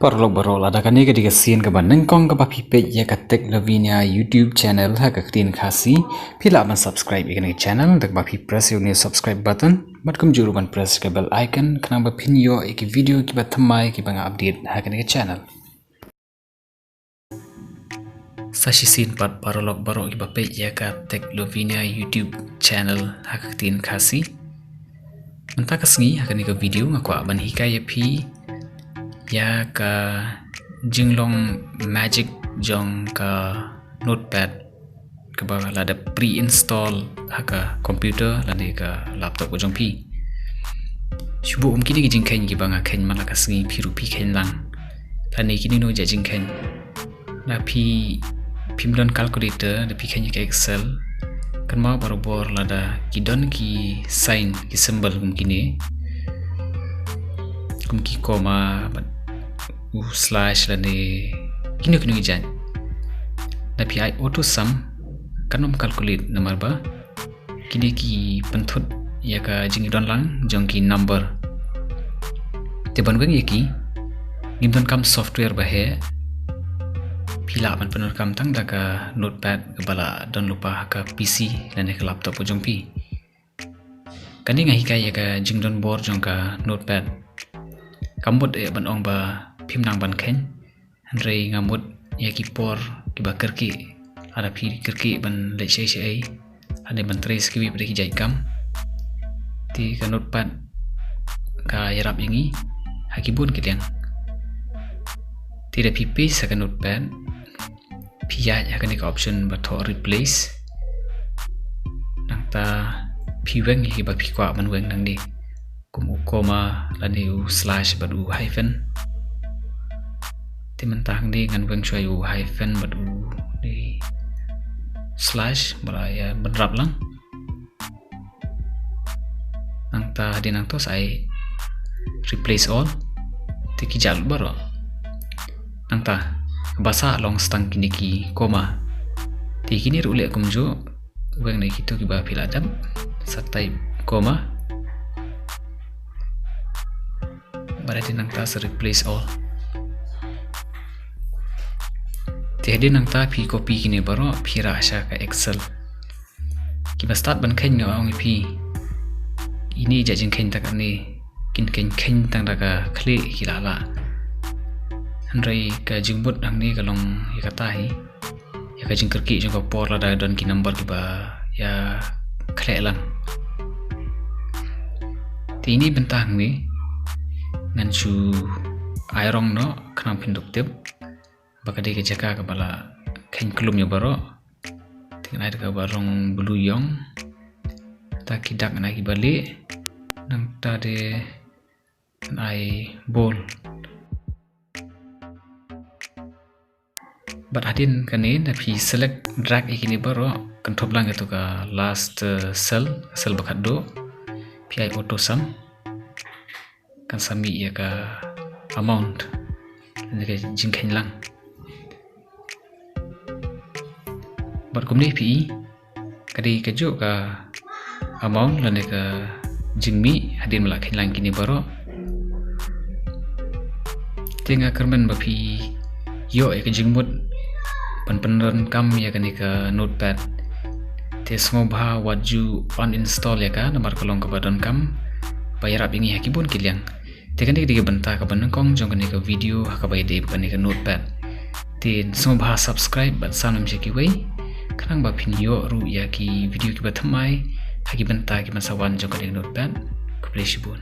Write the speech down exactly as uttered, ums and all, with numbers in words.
Paralok baroh, lada kane ka dei ka sien kaba nyngkong kaba phi peit ïa ka Tech Lavinia YouTube channel ha ka ktien Khasi, phi lah ban subscribe ïa kane ka channel da kaba phi press ïa une u subscribe button, bad kumjuh ruh ban press ka bell icon, khnang ba phin ïoh ïa ki video kiba thymmai kiba nga update ha kane ka channel. Sa shisien pat paralok baroh kiba peit ïa ka Tech Lavinia YouTube channel ha ka ktien Khasi. Mynta ka sngi ha kane ka video nga kwah ban hikai ïa phi ïa ka jinglong magic jong ka Notepad kaba la da pre-install ha ka computer lane ka laptop ka jong phi. Shu buh kum kine ki jingkheiñ kiba nga kheiñ man la ka sngi, phi ruh phi kheiñ lang. Lane kine no jait jingkheiñ. Da phi, phim don calculator, da phi kheiñ ïa ka Excel, kynmaw barabor lada ki don ki sign, ki symbol kum kine, kum ki comma bad u slash lane kino kino ki jait. Da phi ai auto sum, kan ym calculate namar ba kine ki pynthut ïa ka jingdon lang jong ki number. Te ban weng ïa ki, ngim donkam software ba heh, phi lah ban pyndonkam tang da ka Notepad kaba la don lypa ha ka P C lane ka laptop ka jong phi. Kane nga hikai ïa ka jingdon bor jong ka Notepad. Kam mut eh ban ong ba phim nang ban kheiñ, hynrei nga mut ïa ki por kiba kyrkieh, lada phi kyrkieh ban leit shaei shaei, lane ban trei sa kiwei pat ki jait kam, te ka Notepad ka ïarap ïa ngi ha ki bun ki liang. Te da phi paste ha ka Notepad, phi ïaid ha kane ka option ba thoh replace. Nangta phi weng ïa kiba phi kwah ban weng nangne, kum u comma lane u slash bad u hyphen. Te mynta hangne ngan weng shuwa u hyphen bad u slash ba la ïa bynrap lang. Nangta hadien nangto sa ai replace all. Te ki jah lut baroh. Nangta kaba sah long sa tang kine ki comma. Te kine ruh leh kumjuh, weng na kito kiba phi la dep, sa type comma. Bad hadien nangta sa replace all. Te hadien nangta phi copy kine baroh phi rah sha ka Excel. Kiba stad ban kheiñ nga ong ïa phi, ine jait jingkheiñ tang kane, kin kheiñ kheiñ tang da ka khlieh ki lah lah. Hynrei ka jingmut hangne ka long ïa kata hi, ïa ka jingkyrkieh jong ka por lada don ki number kiba ïa khleh lang. Te ine bynta hangne ngan shu ai rong noh khnang phin dup tip ba ka dei ka jaka kaba la kheiñ klum ïa baroh. Te ngan ai da kaba rong blue ïong. Ta ki dak ngan ai kiba lieh. Nangta de ngan ai bold. Bad hadien kane da phi select, drag ïa kine baroh, kynthup lang ïa to ka last, eh, cell, cell ba khatduh. Phi ai auto sum. Kan sa mih ïa ka amount, lane ka jingkheiñ lang. Bad kumne phi i, ka dei kajuh ka amount lane ka jingmih hadien ba la kheiñ lang kine baroh. Te nga kyrmen ba phi ïoh ïa ka jingmut ban pyndonkam ïa kane ka Notepad. Te sngewbha wat ju uninstall ïa ka namar ka long kaba donkam ba ïarap ïa ngi ha ki bun ki liang. Te kane ka dei ka bynta kaba nyngkong jong kane ka video ha kaba ïadei bad kane ka Notepad. Te sngewbha subscribe bad sam lem sha kiwei khnang ba phin ïoh ruh ïa ki video kiba thymmai ha ki bynta kiban sa wan jong kane ka Notepad. Khublei shibun.